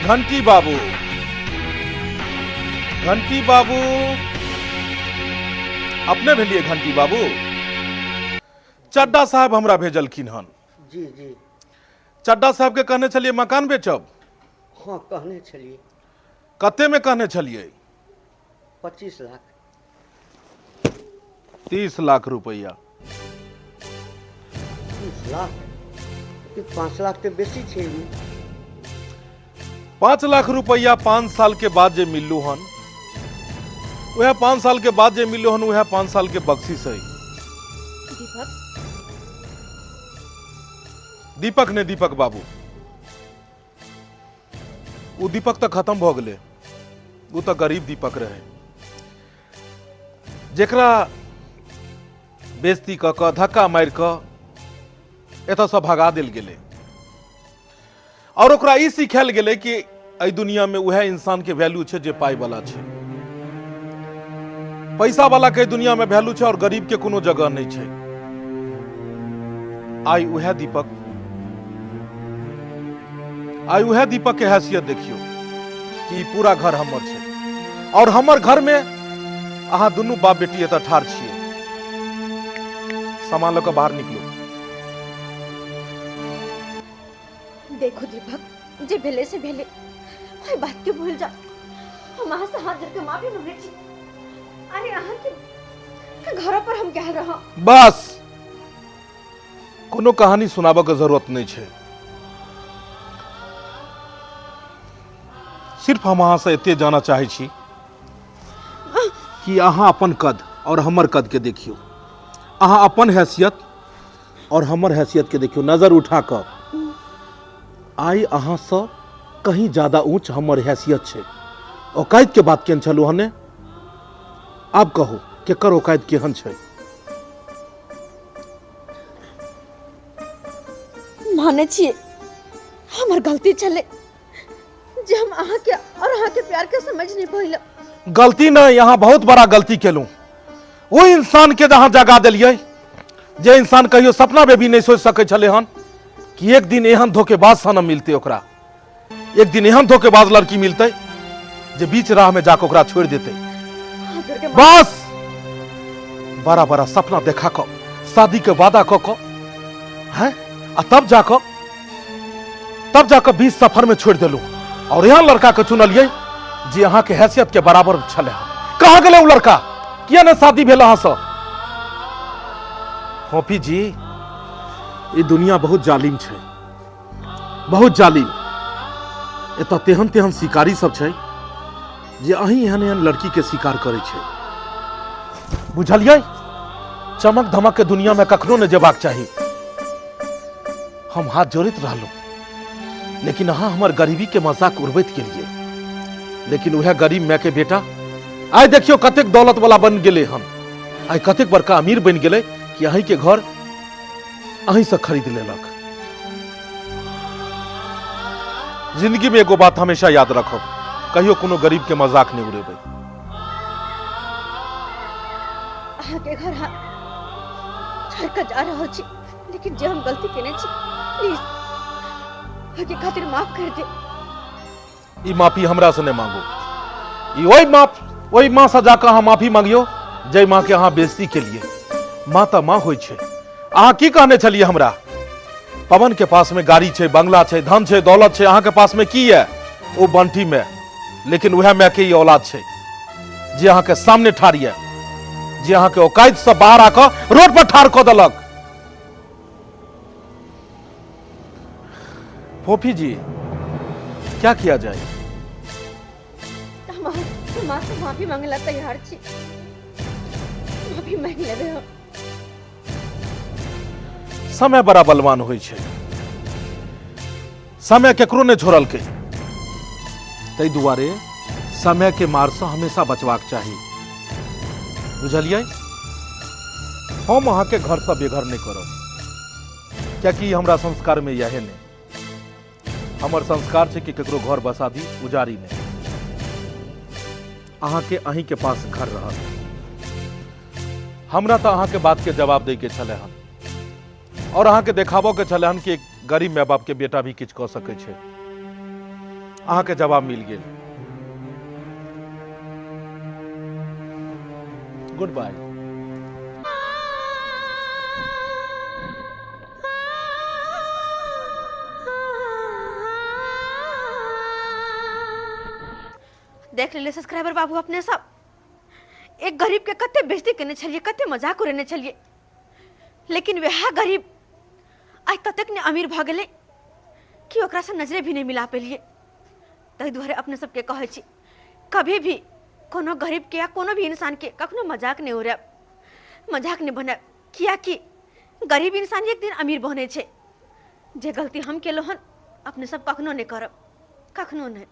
घंटी बाबू, घंटी बाबू, अपने भेलिए घंटी बाबू? चड्डा साहब हमरा भेजलखिन हन। जी जी। चड्डा साहब के कहने छलिए मकान बेचब? हाँ, कहने छलिए। कते में कहने छलिए? 25 लाख। 30 लाख रुपया। 30 लाख? ई 5 लाख तऽ बेसी छै एहिमे। 5 लाख रुपया 5 साल के बाद जे मिललू हन, वह 5 साल के बाद जे मिललू हन वह 5 साल के बख्शिश है। दीपक, दीपक ने दीपक बाबू, ओ दीपक तऽ खत्म भऽ गेलै। ओ तऽ गरीब दीपक रहे जेकरा बेइज्जती कऽ कऽ धक्का मारि कऽ एतऽसँ भगा देल गेलै और ओकरा ई सिखायल गेलै कि एहि दुनियामे उएह इंसानके वैल्यू छै जे पाइवला छै। पैसा वाला के दुनिया में वैल्यू छै और गरीब के कोनो जगह नहीं छै। आइ उएह दीपक, आइ उएह दीपक के हैसियत देखियो कि ई पूरा घर हमर छै और हमर घर में अहाँ दुनू बाप बेटी एतऽ ठाढ़ छियै। सामान लऽ कऽ बाहर निकलू। देखो दीपक, जे भेले से भेले, ओहि बात के भूल जाओ। हम अहाँ से हाथ जोड़ के माफी मांगे छी। अरे अहाँ के घर पर हम गेल रहो। बस, कोनो कहानी सुनाबऽ के जरूरत नहीं छै। सिर्फ हम अहाँ से एते जाना चाहै छी कि अहाँ अपन कद और हमर कद के देखियौ, अहाँ अपन हैसियत और हमर हैसियत के देखियौ। नजर उठा कऽ आइ अहाँसँ कहीं ज्यादा ऊंच हमर हैसियत छै। औकात के बात केहन छलहुँ हने, आब कहू केकर औकात केहन छै? मानै छियै हमर गलती छलै जे हम अहाँके और अहाँके प्यार के समझ नहीं पाइल। गलती नहीं, अहाँ बहुत बड़ा गलती केलहुँ। ओ इंसान के अहाँ जगा देलियै जे इंसान कहियो सपना में भी नहीं सोच सकै छलै हन कि एक दिन एहन धोखेबाज सनम मिलतै ओकरा, एक दिन एहन धोखेबाज लड़की मिलतै जे बीच राह में जाके ओकरा छोड़ि देतै। बस बड़ा बड़ा सपना देखा कऽ, शादी के वादा कऽ कऽ, हैं, आ तब जाकऽ बीच सफर में छोड़ि देलहुँ और एहन लड़का के चुनलियै जे अहाँ के हैसियत के बराबर छलै। कहाँ गेलै ओ लड़का? किया ने शादी भेल अहाँ सँ? फोफी जी, ई दुनिया बहुत जालिम छै, बहुत जालिम। एतऽ तेहन तेहन शिकारी सब छै जे अहीं एहन एहन लड़की के शिकार करै छै। बुझलियै? चमक धमक के दुनिया में कखनो ने जेबाक चाही। हम हाथ जोड़ैत रहलहुँ, लेकिन अहाँ हमर गरीबी के मजाक उड़बैत गेलियै। लेकिन वएह गरीब माय के बेटा आइ देखियौ कतेक दौलत वाला बन गेलै हन, आइ कतेक बड़का अमीर बनि गेलै कि अहीं के घर अहीं से खरीद लेलक। जिंदगी में एगो बात हमेशा याद रखब, कहियो कोनो गरीब के मजाक नहीं उड़ेबै। अहाँ के घर हम छोड़ के जा रहल छी, लेकिन जे हम गलती केने छी प्लीज ओहिके खातिर माफ कर दे। ई माफी हमरा से नहीं मांगो, ई ओहि माफ ओहि माँ से जाकर अहाँ माफी मांगियो जय माँ के अहाँ बेइज्जती के लिए। माँ तऽ माँ होइ छै। अहाँ की कहने छलियै हमरा? पवन के पास में गाड़ी छै, बंगला छै, धन छै, दौलत छै, अहाँ के पास में की है? ओ बंटी में, लेकिन वएह माय के ई औलाद छै जे अहाँ के सामने ठाढ़ यऽ, जे अहाँ के औकात से बाहर आकऽ रोड पर ठाढ़ कऽ देलक। फोफी जी, क्या किया जाए? हम अहाँके माँ से माफी मांगे ला तैयार छी, माफी मांग लेबै हम। समय बड़ा बलवान होइ छै, समय केकरो नहि छोड़लकै, ताहि दुआरे समय के मार से हमेशा बचबाक चाही। बुझलियै? हम अहाँके घरसँ बेघर नहि करब, कियाकि हमरा संस्कार में यहे नहि। हमर संस्कार छै कि केकरो घर बसा दी, उजारी नहि। अहाँके अहीं के पास घर रहत। हमरा तऽ अहाँके बात के जवाब दै के छलै हन और अहाँके देखाबऽ के छलै हन कि एक गरीब माय बाप के बेटा भी किछु कऽ सकै छै। अहाँके जवाब मिल गेल। गुड बाय। देख लेले सब्सक्राइबर बाबू अपने सब एक गरीब के कते बेइज्जती केने छलिए, कते मजाक उड़ेने छलिए, लेकिन वएह गरीब आइ ततेक ने अमीर भऽ गेलै कि ओकरासँ नजरे भी नहि मिला पेलिए। ताहि दुआरे अपने सबके कहै छी, कभी भी कोनो गरीबके या कोनो भी इंसानके कखनो मजाक नहि उड़ायब, मजाक नहि बनायब, कियाकि गरीब इंसान एक दिन अमीर बनै छै। जे गलती हम केलहुँ हन अपने सब कखनो नहि करब, कखनो नहि।